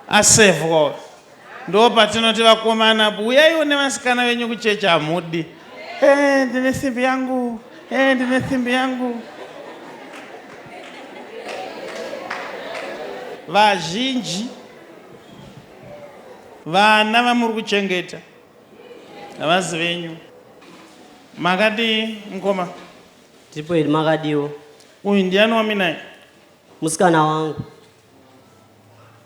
Asevwa. Ndo patinoti vakomana uyaiwo nevasikana venyu kuchechi hamudi. Eh, ndine simbi yangu. Eh, ndine simbi yangu. Vazhinji vana vamuri kuchengeta havazi venyu. Makadii mukoma? Tipo iri makadiwo. Uyu ndiani waminaye? Musikana wangu.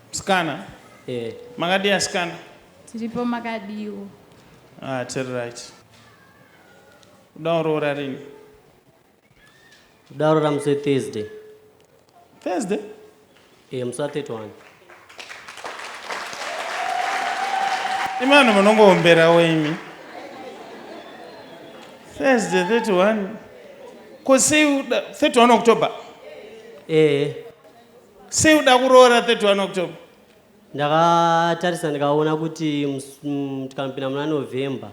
Musikana? Eh. Makadii asikana? Tiripo makadiwo. Ah, tiri right. Uda uroora rini? Uda uroora musi weThursday. Thursday? Eh, musi wa 31. Imi vanhu munongoomberawo imi. Thursday 31. Ko sei uda 31 October? Eh. Sei uda kuroora 31 October? Ndakatarisa ndikaona kuti tikanopinda muna November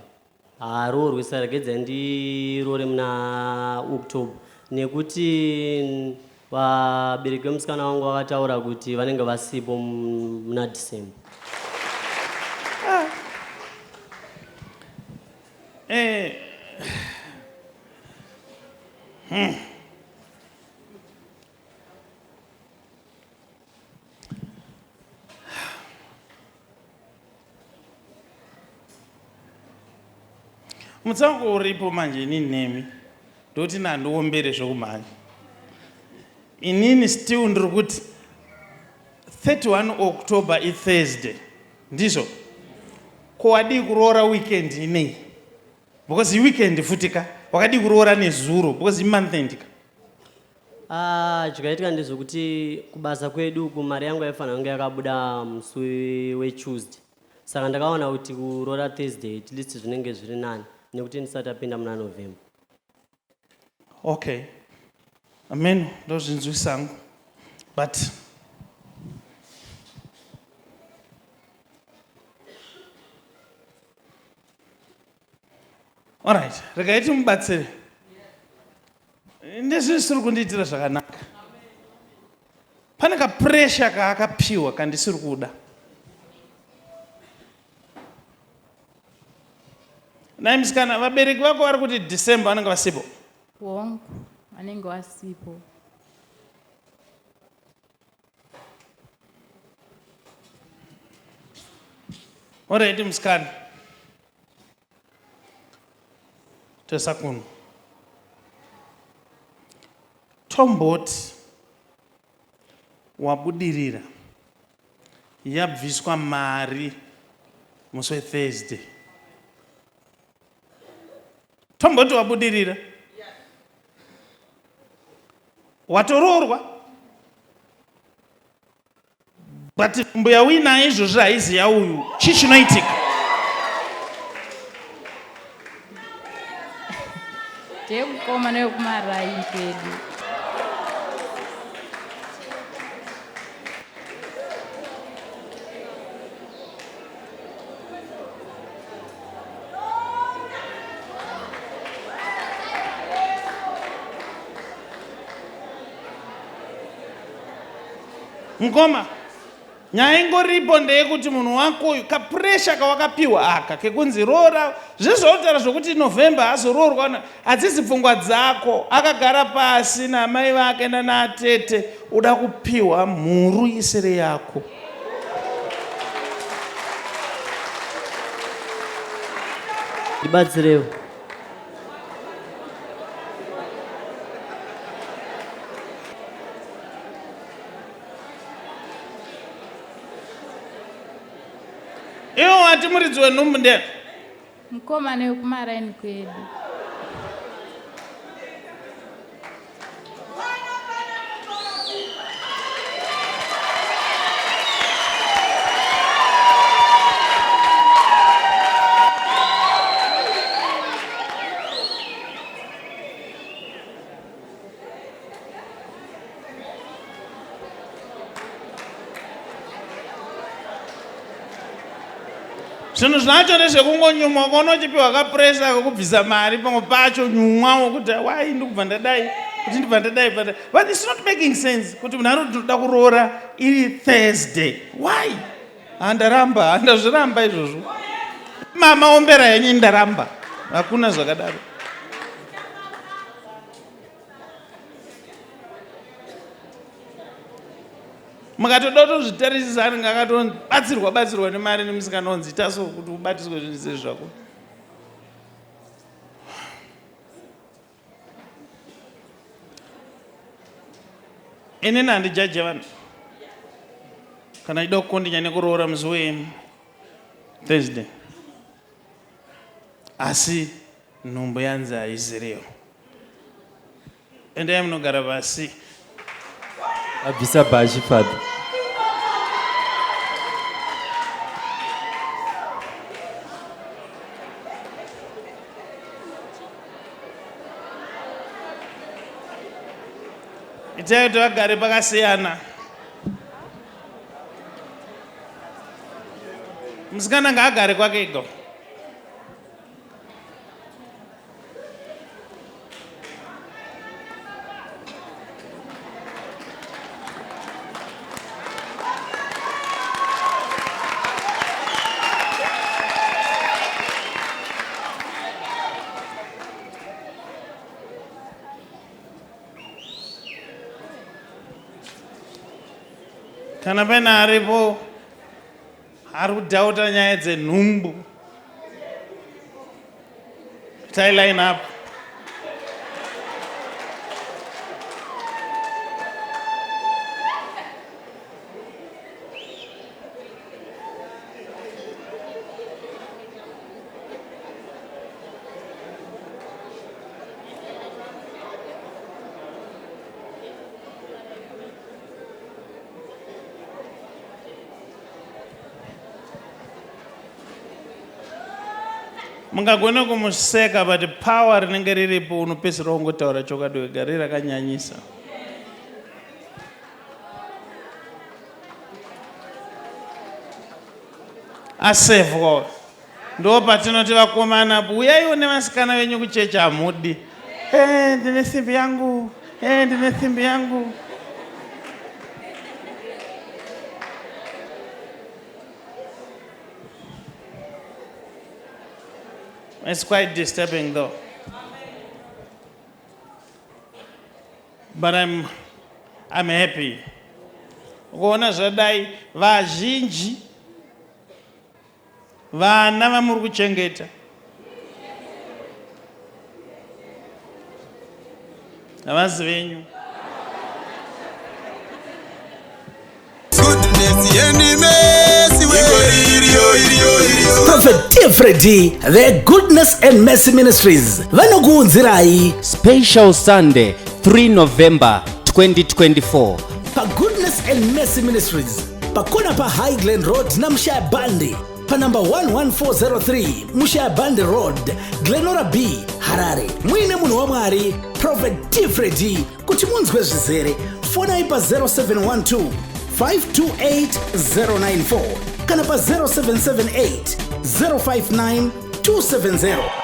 Haaroorwi saka regedzai ndiroore muna October nekuti vabereki vemusikana wangu vakataura kuti vanenge vasipo muna December. Ah. Eh. Mutsauko uripo manje inini nemi ndoti nandiombere zvekumhanya inini still ndiri kuti 31 October ithursday ndizvo ko wadii kuroora weekend inei because iweekend futi ka wakadii kuroora nezuro because imonth end ka Ah, chikaitika ndezvekuti kubasa kwedu uku mari yangu yaifanira kunge yakabuda musi wetuesday saka ndakaona kuti kuroora thursday at least zvinenge zviri nani nekuti ndisati apinda muna november okay amen ndozvinzwisangu but Alright, regai timubatsire. Ndezvisiri kundiitira zvakanaka. Pane kapressure kaakapiwa kandisiri kuda. Nhai musikana, vabereki vako vari kuti December vanenge vasipo? Hongu, vanenge vasipo. Alright musikana. Toisa kuno. Tomboti wabudirira yabviswa mari musi weThursday. Tomboti wabudirira. Watoroorwa. But mbuya uinaye izvozvi haizi yauyu. Chii chinoitika? Ndeyekukoma newekumaraini kwedu. Mukoma, nyaya ingoripo ndeyekuti munhu wako uyu kapuresha kawakapiwa aka kekunzi roora zvezvautaura zvokuti November azoroorwa hadzisi pfungwa dzako. Akagara pasi naamai vake nanaatete uda kupiwa mhuru isiri yako. Ndibatsirewo. Iwe wati muridzi wenhumbu ndiani? Mukomana wekumaraini kwedu. Zvinhu zvacho ndezvekungonyumwa ukaona uchipiwa kapressure kekubvisa mari pamwe pacho nyumwawo kuti why ndikubva ndadai kuti ndibva ndadai but but it's not making sense kuti munhu anoti ndoda kuroora iri Thursday why? Handaramba, handazviramba izvozvo. Mama ombera henyu, ndaramba. Hakuna zvakadaro. Mukatoda kutozvitarisisa anenge akatobatsirwa batsirwa nemari nemusikana onzi ita so kuti ubatiswe zvinhu zvisiri zvako. Inini handijaje vanhu. Kana ida kukondinya nekuroora musi weThursday, asi nhumbu yanzi haiziriyo, endai munogara pasi. Abvisa bhachi, father. Itai kuti vagare pakasiyana. Musikana ngaagare kwake ega. Kana paine aripo ari kudhauta nyaya dzenhumbu, tai line up. Mungagona kumuseka, but power rinenge riripo unopedzisira wongotaura chokwadi wega, riri rakanyanyisa. Asevwa ndo patinoti vakomana, uyaiwo nevasikana venyu kuchechi. Hamudi. Ndine simbi yangu, ndine simbi yangu. It's quite disturbing though. But I'm happy. Kuona zvadai, vazhinji vana vamuri kuchengeta havazi venyu. Goodness and mercy. Prophet T Freddy, the Goodness and Mercy Ministries vanokuunzirai Special Sunday, 3 November 2024. PaGoodness and Mercy Ministries, pakona paHigh Glen Road naMushaya Bandi, panamba 11403 Mushaya Bandi Road, Glenora B, Harare, muine munhu waMwari Prophet T Freddy. Kuti munzwe zvizere, fonai pa0712 528 094 kana pa0778 059 270.